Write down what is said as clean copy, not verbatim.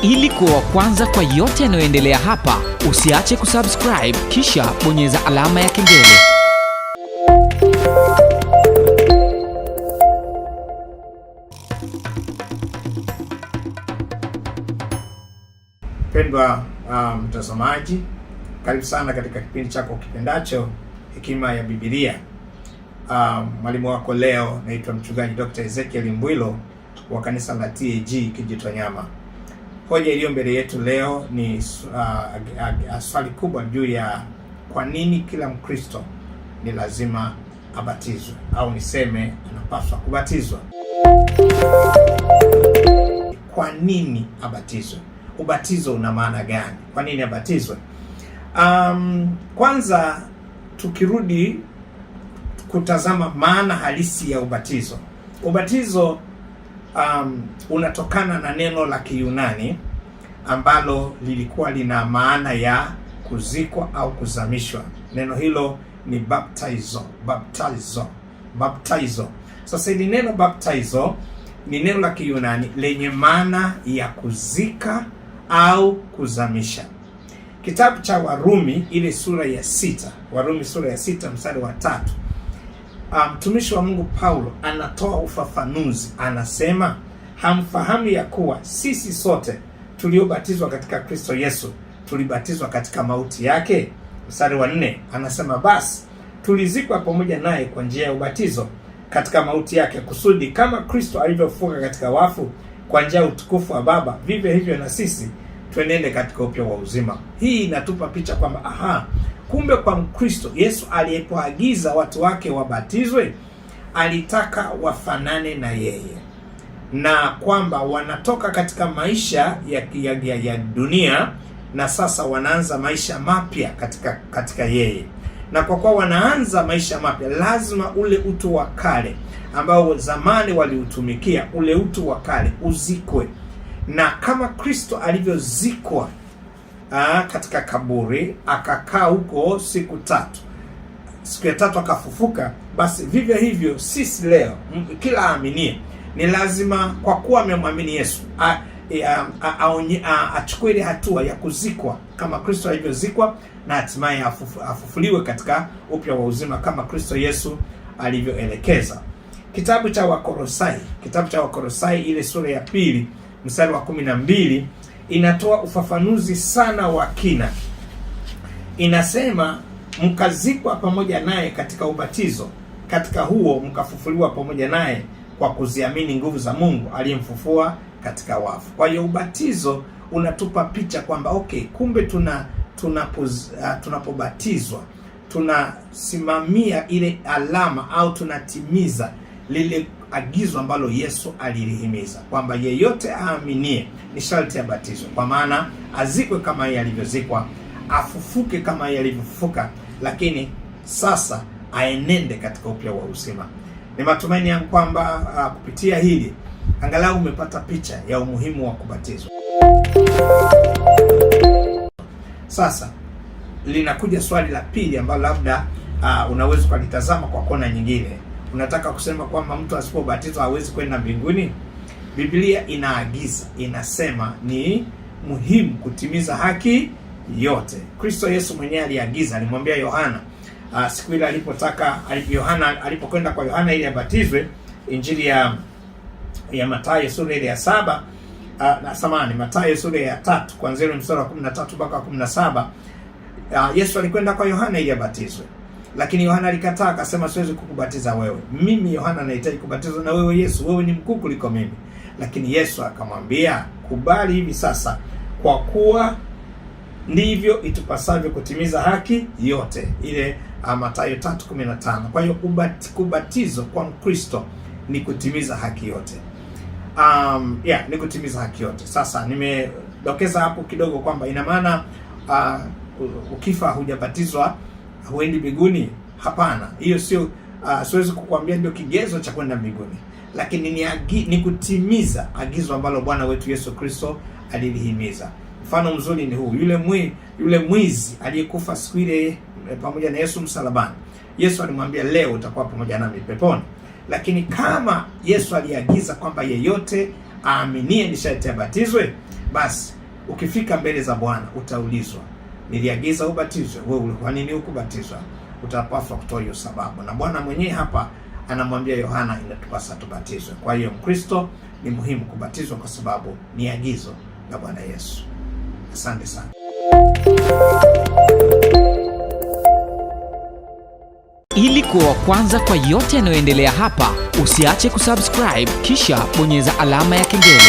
Ili kuwa wa kwanza kwa yote yanayoendelea hapa, usiache kusubscribe kisha bonyeza alama ya kengele. Mpendwa mtazamaji, karibu sana katika kipindi chako kipendacho Hekima ya Biblia. Mwalimu wako leo naitwa Mchungaji Dr. Ezekiel Mbwilo wa kanisa la TAG Kijitonyama. Hoja iliyo mbele yetu leo ni swali kubwa juu ya kwa nini kila Mkristo ni lazima abatizwe au niseme anapaswa kubatizwa. Kwa nini abatizwe? Ubatizo una maana gani? Kwa nini abatizwe? Kwanza tukirudi kutazama maana halisi ya ubatizo. Ubatizo unatokana na neno la Kiyunani ambalo lilikuwa lina maana ya kuzikwa au kuzamishwa. Neno hilo ni baptizo, baptizo, baptizo. Sasa hili neno baptizo ni neno la Kiyunani lenye maana ya kuzika au kuzamisha. Kitabu cha Warumi ile sura ya 6, Warumi sura ya 6 mstari wa 3, mtumishi wa Mungu Paulo anatoa ufafanuzi, anasema hamfahamu ya kuwa sisi sote tuliobatizwa katika Kristo Yesu tulibatizwa katika mauti yake? Mstari wa 4 anasema basi tulizikwa pamoja naye kwa njia ya ubatizo katika mauti yake, kusudi kama Kristo alivyofufuka katika wafu kwa njia ya utukufu wa Baba, vivyo hivyo na sisi tuenende katika upya wa uzima. Hii inatupa picha kwamba aha, kumbe kwa Mkristo Yesu aliyepoagiza watu wake wabatizwe alitaka wafanane na yeye, na kwamba wanatoka katika maisha ya dunia na sasa wanaanza maisha mapya katika yeye. Na kwa kuwa wanaanza maisha mapya, lazima ule utu wa kale ambao zamani waliutumikia, ule utu wa kale uzikwe. Na kama Kristo alivyozikwa katika kaburi, akakaa huko siku tatu, siku ya tatu akafufuka, basi vivyo hivyo sisi leo kila aaminie ni lazima, kwa kuwa amemwamini Yesu, achukue ile hatua ya kuzikwa kama Kristo alivyozikwa, na hatimaye afufuliwe katika upya wa uzima kama Kristo Yesu alivyoelekeza. Kitabu cha Wakolosai, kitabu cha Wakolosai ile sura ya 2 mstari wa 12 inatoa ufafanuzi sana wa kina. Inasema mkazikwa pamoja naye katika ubatizo, katika huo mkafufuliwa pamoja naye kwa kuziamini nguvu za Mungu aliyemfufua katika wafu. Kwa hiyo ubatizo unatupa picha kwamba okay, kumbe tunapobatizwa tunasimamia ile alama au tunatimiza lile agizo ambalo Yesu alilihimiza kwamba yeyote aaminie ni sharti abatizwe, kwa maana azikwe kama yeye alivyozikwa, afufuke kama yeye alivyofufuka, lakini sasa aenende katika upya wa uzima. Ni matumaini yangu kwamba kupitia hili angalau umepata picha ya umuhimu wa kubatizwa. Sasa linakuja swali la pili ambalo labda unaweza ukalitazama kwa kona nyingine. Unataka kusema kwamba mtu asipobatizwa hawezi kwenda mbinguni? Biblia inaagiza, inasema ni muhimu kutimiza haki yote. Kristo Yesu mwenyewe aliagiza, alimwambia Yohana siku ile alipotaka, Yohana alipokwenda kwa Yohana ili abatizwe, Injili ya Mathayo sura ile ya 7, na samahani, Mathayo sura ya 3 kuanzia mstari wa 13 mpaka 17, Yesu alikwenda kwa Yohana ili abatizwe. Lakini Yohana alikataa, akasema siwezi kukubatiza wewe. Mimi Yohana nahitaji kubatizwa na wewe Yesu, wewe ni mkuu kuliko mimi. Lakini Yesu akamwambia, kubali hivi sasa, kwa kuwa ndivyo itupasavyo kutimiza haki yote. Ile Mathayo 3:15. Kwa hiyo kubatizwa kwa Mkristo ni kutimiza haki yote. Ni kutimiza haki yote. Sasa nimedokeza hapo kidogo kwamba ina maana ukifa hujabatizwa huendi mbinguni? Hapana, hiyo sio, siwezi kukuambia ndio kigezo cha kwenda mbinguni, lakini ni kutimiza agizo ambalo Bwana wetu Yesu Kristo alilihimiza. Mfano mzuri ni huu, yule mwizi aliyekufa siku ile pamoja na Yesu msalabani. Yesu alimwambia leo utakuwa pamoja nami peponi. Lakini kama Yesu aliagiza kwamba yeyote aaminie ni sharti abatizwe, Basi ukifika mbele za Bwana utaulizwa, niliagiza ubatizwe, wewe kwa nini hukubatizwa? Utapaswa kutoa hiyo sababu, na Bwana mwenyewe hapa anamwambia Yohana, inatupasa tubatizwe. Kwa hiyo Mkristo ni muhimu kubatizwa kwa sababu ni agizo la Bwana Yesu. Asante sana. Ili kuwa wa kwanza kwa yote yanayoendelea hapa, usiache kusubscribe kisha bonyeza alama ya kengele.